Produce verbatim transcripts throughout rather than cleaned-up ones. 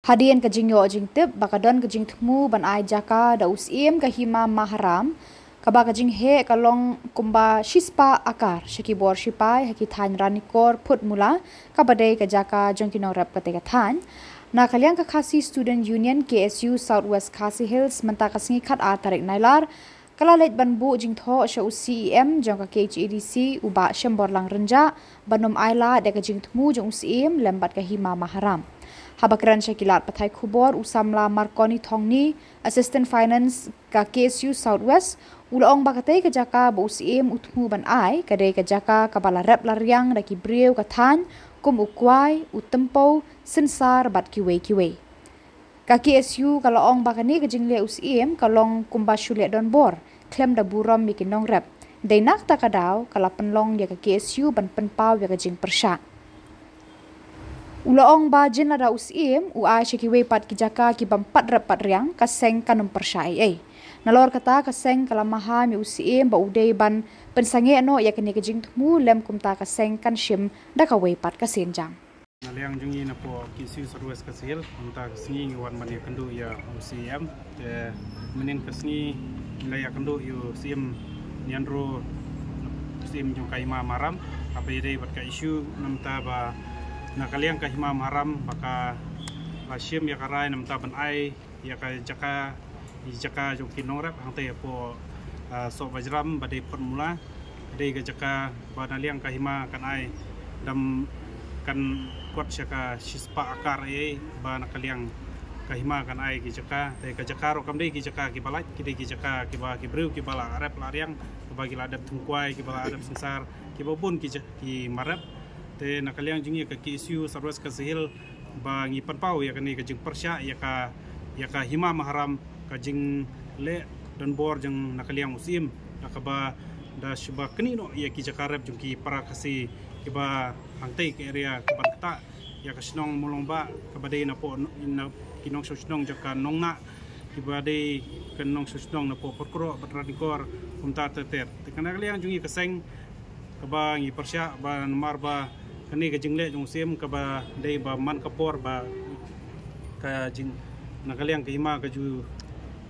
Hadien ka jingïoh jingtip ba ka don ka jingthmu ban ai jaka da u Syiem ka Hima Maharam, kaba ka jingheh ka long kumba shispah akar sha ki bor shipai ha ki thaiñ Ranikor Phutmula, kaba dei ka jaka jong ki nongrep katei ka thaiñ. Na ka liang ka Khasi Student Union, K S U South West Khasi Hills, mynta ka sngi khatar tarik Nailar, ka la leit ban buh jingthoh sha u C E M jong ka K H A D C, u Bah Shemborlang Rynjah, ban ym ailad ïa ka jingthmu jong u Syiem lem bad ka Hima Maharam. Haba kren sha ki lad pathai khubor, u samla Marconi Thongni, Assistant Finance ka K S U South West, u la ong ba katei ka jaka ba u Syiem u thmu ban ai ka dei ka jaka kaba la rep la riang da ki briew ka thaiñ kum u Kwai, u Tympew, Synsar bad kiwei kiwei. Ka K S U ka la ong ba kane ka jingleh u Syiem ka long kumba shu leh donbor khlem da burom ïa ki nongrep. Dei na kata ka daw ka la pynlong ïa ka K S U ban pynpaw ïa ka jingpyrshah. U la ong ba jin lada u Syiem u ai sha kiwei pat ki jaka ki bym pat rep pat riang, ka seng kan ym pyrshah ei ei. Nalor kata, ka seng ka la maham ïa u Syiem ba u dei ban pynsangeh noh ïa kane ka jingthmu lem, kumta ka seng kan shim da kawei pat ka sienjam. Na liang jong ngi napoh K S U South West Khasi Hills, mynta ka sngi ngi wan ban ïakynduh ïa u C E M. Te mynnin ka sngi ngi la ïakynduh ïa u Syiem Nianro, u Syiem jong ka Hima Maharam, haba ïadei bad ka issue namar ba na ka liang ka Hima Maharam ba ka la shim ïa ka rai namar ban ai ïa ka jaka, ïa jaka jong ki nongrep hangtei hapoh, ah, Sohbajram ba dei Phutmula. Dei ka jaka ba na liang ka Hima kan ai, dam kan kot sha ka shispah akar ei ei, ba na ka liang ka Hima kan ai ki jaka. Te ka jaka ruh kam dei ki jaka kiba lait, ki dei ki jaka kiba ki briew kiba la rep la riang, kiba ki la dep thungkwai, kiba la dep synsar, kiba bun ki ja-, ki marep. Te na ka liang jong ngi ka K S U South West Khasi Hills, ba ngi pynpaw ïa kane ka jingpyrshah ïa ka, ïa ka Hima Maharam, ka jingleh donbor jong na ka liang u Syiem, da kaba da shu ba knieh noh ïa ki jaka rep jong ki para Khasi kiba hangtei ka area kaban ktah ïa ka shnong Mawlongbah, kaba dei napoh n-, na ki nongshong shnong jong ka Nongnah, kiba dei ka nongshong shnong napoh Pyrkhrok bad Ranikor, kumta ter ter. Te na ka liang jong ngi ka seng, kaba ngi pyrshah ba namar ba kane ka jingleh jong u Syiem kaba dei ba man ka por ba ka jing, na ka liang ka Hima ka ju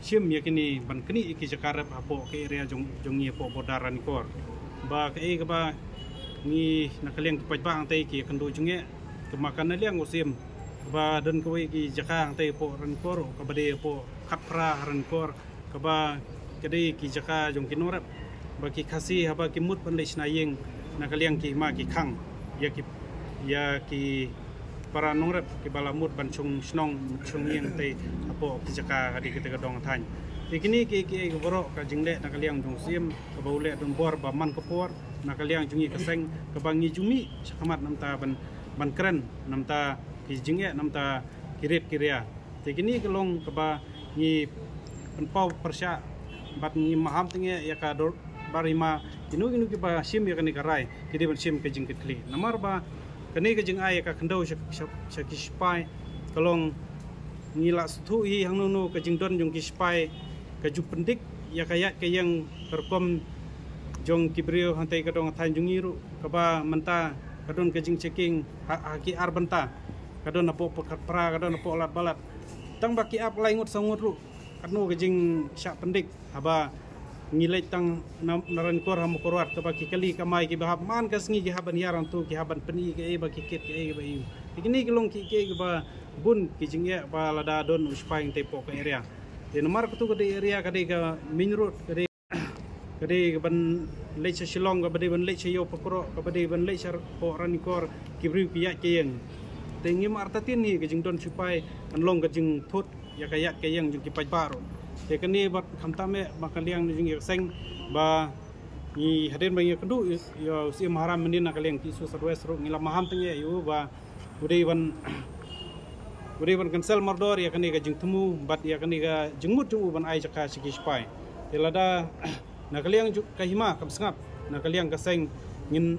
shim ïa kine ban knieh ïa ki jaka rep hapoh ka area jong, jong ngi hapoh border Ranikor. Ba kaei kaba ngi na ka liang ki paidbah hangtei ki ïakynduh jingeh, kaba ka na liang u Syiem kaba don kawei ki jaka hangtei hapoh Ranikor, kaba dei hapoh khatphra Ranikor, kaba ka dei ki jaka jong ki nongrep, ba ki Khasi haba ki mut ban leit shna ïing na ka liang ki Hima ki khang ïa ki, ïa ki para nongrep kiba la mut ban shong shnong shong ïing te hapoh ki jaka ka dei kata ka dong thaiñ. Te kine ki, ki, ki baroh ka jingleh na ka liang jong u Syiem kaba u leh donbor ba man ka por na ka liang jong ngi ka seng, kaba ngi ju mih shakhmat namar ban, ban kren namar ki jingeh namar ki rit ki ria. Te kine ki long kaba ngi pynpaw pyrshah bad ngi maham tang ïa ka dorbar hima, kino kino kiba shim ïa kane ka rai ki dei ban shim ka jingkitkhlieh. Namar ba kane ka jingai ïa ka khyndew sha, sha, sha ki sipai ka long, ngi la sngewthuh hi hangno no ka jingdon jong ki sipai ka ju pyndik ïa ka ïaid ka ïeng ka rukom jong ki briew hangtei ka dong thaiñ jong ngi ruh, kaba mynta ka don ka jingchecking ha, ha ki ar bynta. Ka don hapoh Pyrkhat Phra, ka don hapoh Lad Balat. Tang ba ki ap lai ngut saw ngut ruh, katno ka jingshah pyndik haba ngi leit tang na, na Ranikor ha Mawkyrwat, kaba ki kali kamai kiba hap man ka sngi ki hap ban hiar hangto, ki hap ban pyni kaei ba ki kit kaei ba ïoh. Te kine ki long ki, ki, kiba bun ki jingeh ba lada don u sipai hangtei hapoh ka area. Te namar kato ka dei area ka dei ka main road, ka dei ka dei ban leit sha Shillong, kaba dei ban leit sha Ïew Pyrkhrok, kaba dei ban leit sha hapoh Ranikor, ki briew ki ïaid ki ïeng. Te ngim artatien hi ka jingdon sipai kan long ka jingthut ïa ka ïaid ka ïeng jong ki paidbah ruh. Te kane bad khamtam eh ba ka liang jong ngi ka seng ba ngi hadien ba ngi ïakynduh ïa u Syiem Maharam mynnin na ka liang K S U South West ruh ngi la maham tang eh ïa u ba u dei ban, u dei ban cancel mardor ïa kane ka jingthmu bad ïa kane ka jingmut jong u ban ai jaka sha ki sipai. Te lada na ka liang ju-, ka hima kam sngap, na ka liang ka seng ngin,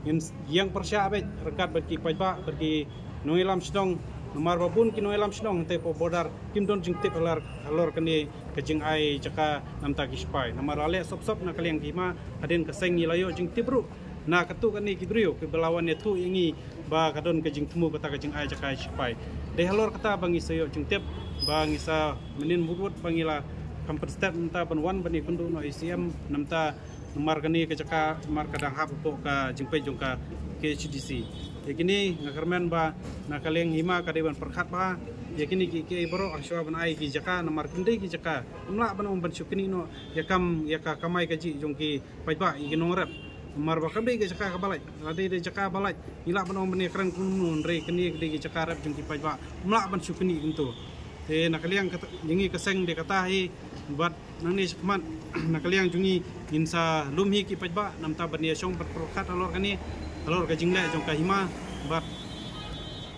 ngin ïeng pyrshah beit ryngkat bad ki paidbah, bad ki nongïalam shnong, namar ba bun ki nongïalam shnong hangtei hapoh border kim don jingtip halor, halor kane ka jingai jaka namar ki sipai. Namar la leh sop sop na ka liang ka hima, hadien ka seng ngi la ïoh jingtip ruh na katto katne ki briew kiba la wan ïathuh ïa ngi ba ka don ka jingthmu kata ka jingai jaka sipai. Te halor kata ba ngi sa ïoh jingtip ba ngi sa mynnin mut wut ba ngi la kam pynstep mynta ban wan ban ïakynduh noh ïa u C M namar kane ka jaka namar ka dang hap hapoh ka jingpeit jong ka K H A D C. Ïa kine nga kyrmen ba na ka liang hima ka dei ban pyrkhat bha ïa kine kiei kiei baroh ha shuwa ban ai ki jaka namar kim dei ki jaka, ym lah ban ong ban shu knieh noh ïa kam ïa ka kamai kajih jong ki paidbah, ïa ki nongrep. Namar ba kam dei ka jaka kaba lait, lada dei ka jaka ba lait ngi lah ban ong ban ïakren kumno, hynrei kane ka dei ka jaka rep jong ki paidbah, ym lah ban shu knieh kumto. Te na ka liang kata, jong ngi ka seng dei kata hi, bad nangne shakhmat na ka liang jong ngi ngin sa lum hi ki paidbah namar ban ïashong bad pyrkhat halor kane, halor ka jingleh jong ka hima. Bad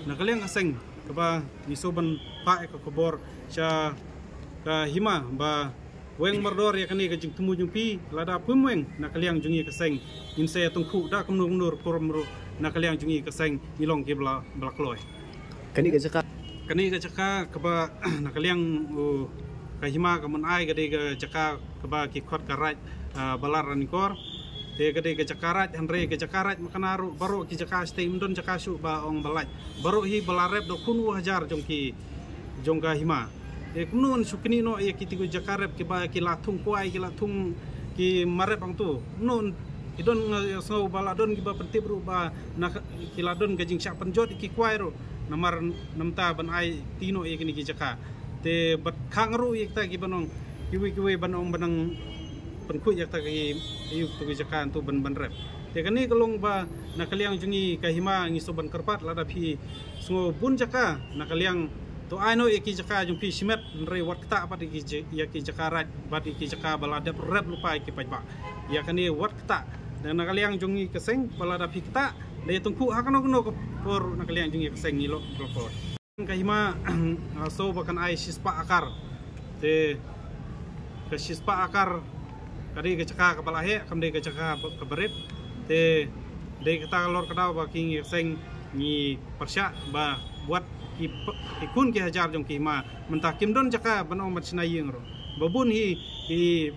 na ka liang ka seng kaba ngi shu ban phah ïa ka khubor sha ka hima ba weng mardor ïa kane ka jingthmu jong phi, lada phim weng na ka liang jong ngi ka seng ngin sa ïatyngkhuh da kumno kumno rukom ruh na ka liang jong ngi ka seng ngi long kiba la, ba la kloi. Kane ka jaka, kane ka jaka kaba na ka liang u ka hima ka Mynaid ka dei ka jaka kaba ki khot ka Raid, ah, Balar Ranikor. Te ka dei ka jaka raid, hynrei ka jaka raid ma kane ruh baroh ki jaka shatei ym don jaka shuh ba ong ba lait. Baroh hi ba la rep da khun u hajar jong ki, jong ka hima. Te kumno yn shu knieh noh ïa kito ki jaka rep kiba ki la thung kwai, ki la thung ki marep hangto. Kumno yn, ki don, nga sngew ba la don kiba pyntip ruh ba na ka, ki la don ka jingshah pynjot ïa ki kwai ruh namar namta ban aiti noh ïa kine ki jaka. Te bad khang ruh ïa kita kiba ong kiwei kiwei ban ong ban nang pynkhuid ïa kita ki, ïa kito ki jaka hangto ban, ban rep. Te kane ka long ba na ka liang jong ngi ka hima ngi shu ban kyrpad, lada phi sngew bun jaka na ka liang to ai noh ïa ki jaka jong phi shimet, hynrei wat ktah pat ïa ki ja-, ïa ki jaka raid bad ïa ki jaka ba la dep rep lypa ïa ki paidbah. Ïa kane wat ktah. Te na ka liang jong ngi ka seng ba lada phi ktah, da ïatyngkhuh ha kano kano ka por na ka liang jong ngi ka seng ngi long, long por. Ka hima, ah, shu ba kan ai shispah akar. Te ka shispah akar ka dei ka jaka kaba la heh, kam dei ka jaka ba, kaba rep. Te dei kata ka lor ka daw ba ki ngi seng ngi pyrshah ba bad ki p-, ki khun ki hajar jong ki hima mynta kim don jaka ban ong ban shna ïing ruh. Ba bun hi ki,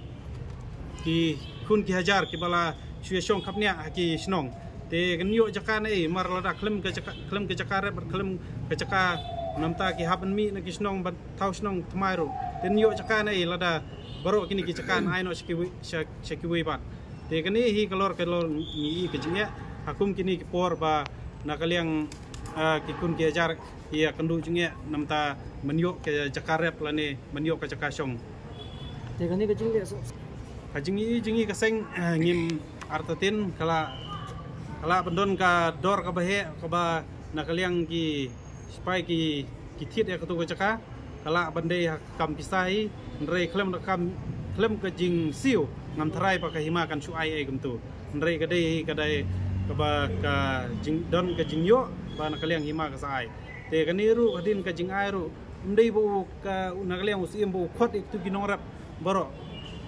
ki khun ki hajar kiba la shu ïashong khapniah ha ki shnong. Te kin ïoh jaka naei, mar lada khlem ka jaka, khlem ka jaka rep, khlem ka jaka namta ki hap ban mih na ki shnong ban thaw shnong thymmai ruh. Te kin ïoh jaka naei lada baroh kine ki jaka yn ai noh sha kiwei, sha, sha kiwei pat. Te kane hi ka lor, ka lor ngi i ka jingeh ha kum kine ki por ba na ka liang, ah, ki khun ki hajar ki ïakynduh jingeh namta ban ïoh ka jaka rep lane ban ïoh ka jaka shong. Te kane ka jingleh sop, ka jingi, jingi ka seng, eh, ngim artatien ka la, ka la ban don ka dor kaba heh kaba na ka liang ki sipai ki, ki thied ïa katu ka jaka. Ka la ban dei ha kam pisa hi, hynrei khlem da kam, khlem ka jingsiew ngam tharai ba ka hima kan shu ai ei kumtu. Hynrei ka dei, ka dei kaba ka jing, don ka jingïoh ba na ka liang hima ka sa ai. Te kane ruh hadien ka jingai ruh ym dei ba u ka, na ka liang u Syiem ba u khot ïa kitu ki nongrep baroh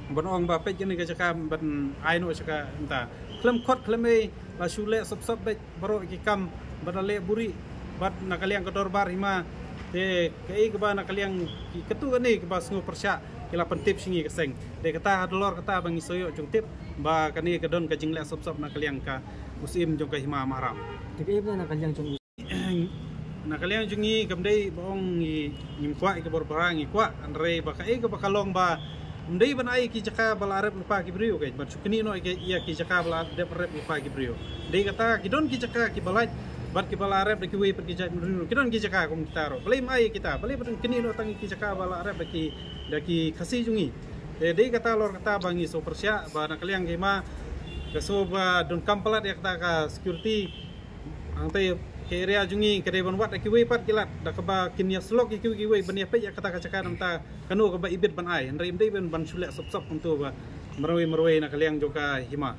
ban ong ba peit kane ka jaka ban ai noh sha ka mynta. Khlem khot khlem ei, la shu leh sop sop beit baroh ki kam bad la leh buhrieh bad na ka liang ka dorbar hima. Te kaei kaba na ka liang ki, katu kane kaba sngew pyrshah ki la pyntip sha ngi ka seng. Te kata hadlor kata ba ngi sa ïoh jingtip ba kane ka don ka jingleh sop sop na ka liang ka u Syiem jong ka hima Maharam. Te kaei ba na ka liang jong na ka liang jong ngi kam dei ba ong ngi, ngim kwah ïa ka bor bra, ngi kwah, hynrei ba kaei kaba ka long ba ym dei ban ai ki jaka ba la rep lypa ki briew, ka ban shu knieh noh ïa ki, ïa ki jaka ba la dep rep lypa ki briew. Dei kata ki don ki jaka kiba lait bad kiba la rep da kiwei pat ki jaitbynriew, ki don ki jaka kum kita ruh. Balei ym ai ïa kita, balei ban knieh noh tang ïa ki jaka ba la rep da ki, da ki Khasi jong ngi. Te dei kata lor kata ba ngi shu pyrshah ba na ka liang ka hima ka shu ba donkam palat ïa kata ka security. Hangta ka area jong ngi ka dei ban wad da kiwei pat ki lad, da kaba kin ïa slok ïa kiwei kiwei ban ïa peit ïa kata ka jaka namta kano kaba ibit ban ai, hynrei ym dei ban, ban shu leh sop sop kumtu ba marwei marwei na ka liang jong ka hima.